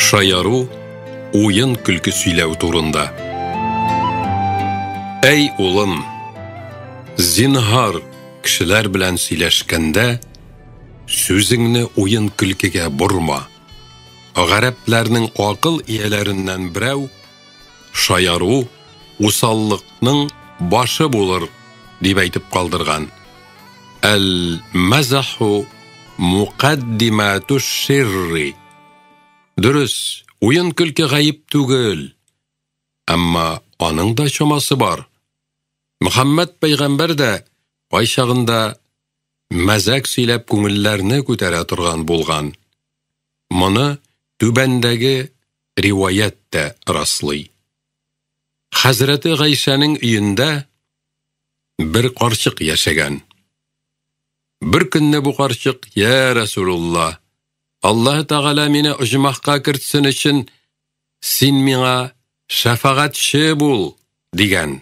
Шаяру, уен-көлке сөйләү турында. Әй улым, зинһар, кешеләр белән сөйләшкәндә, сүзеңне уен-көлкегә борма. Гарәпләрнең акыл ияләреннән берәү, шаяру усаллыкның башы булыр, дип әйтеп калдырган. Әл-мазаху мукаддимату ширри. Дөрес, уен-көлке гаеп түгел. Әмма аның да чамасы бар. Мөхәммәд пәйгамбәр дә кайчагында мәзәк сөйләп күңелләрне күтәрә торган булган. Моны түбәндәге риваять тә раслый. Хәзрәте Гайшәнең өендә бер карчык яшәгән. Бер көнне бу карчык, "Я Расулулла, Аллаһ Тәгалә мине оҗмахка кертсен өчен син миңа шәфәгатьче бул", дигән.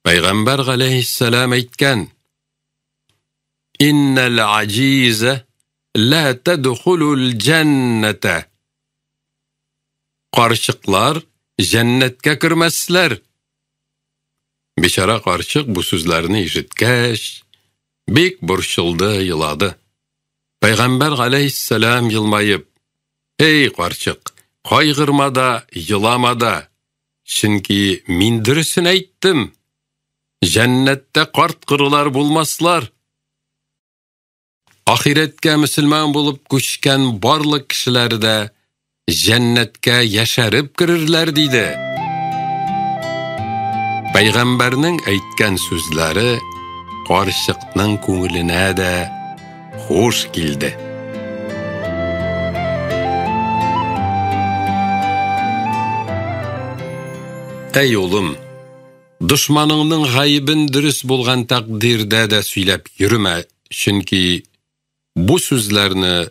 Пәйгамбәр галәйһиссәлам әйткән: "Иннәл аҗизә ла тадхулул җәннәтә." Карчыклар җәннәткә кермәсләр. Бичара карчык бу сүзләрне ишеткәч, бик борчылды, елады. Пәйгамбәр галәйһиссәлам елмаеп, "Эй, карчык, кайгырма да, елама да, чөнки мин дөресен әйттем. Җәннәттә карт-корылар булмаслар. Ахирәткә мөселман булып күчкән барлык кешеләр дә җәннәткә яшәреп керерләр", диде. Пәйгамбәрнең әйткән сүзләре карчыкның күңеленә дә хуш килде. Әй улым, дошманыңның гаебен дөрес булган тәкъдирдә дә сөйләп йөрмә, чөнки бу сүзләрне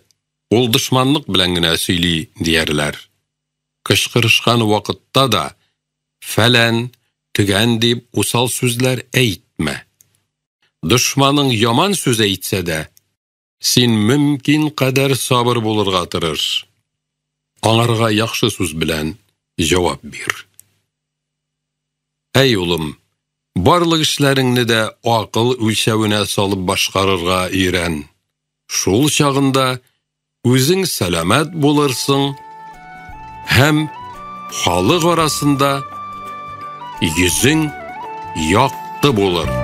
ул дошманлык белән генә сөйли, диярләр. Кычкырышкан вакытта да фәлән, төгән дип усал сүзләр әйтмә. Дошманың яман сүз әйтсә дә, син мөмкин кадәр сабыр булырга тырыш. Аңарга яхшы сүз белән җавап бир. Әй улым, барлык эшләреңне дә акыл үлчәвенә салып башкарырга өйрән. Шул чагында үзең сәламәт булырсың һәм халык арасында йөзең якты булыр.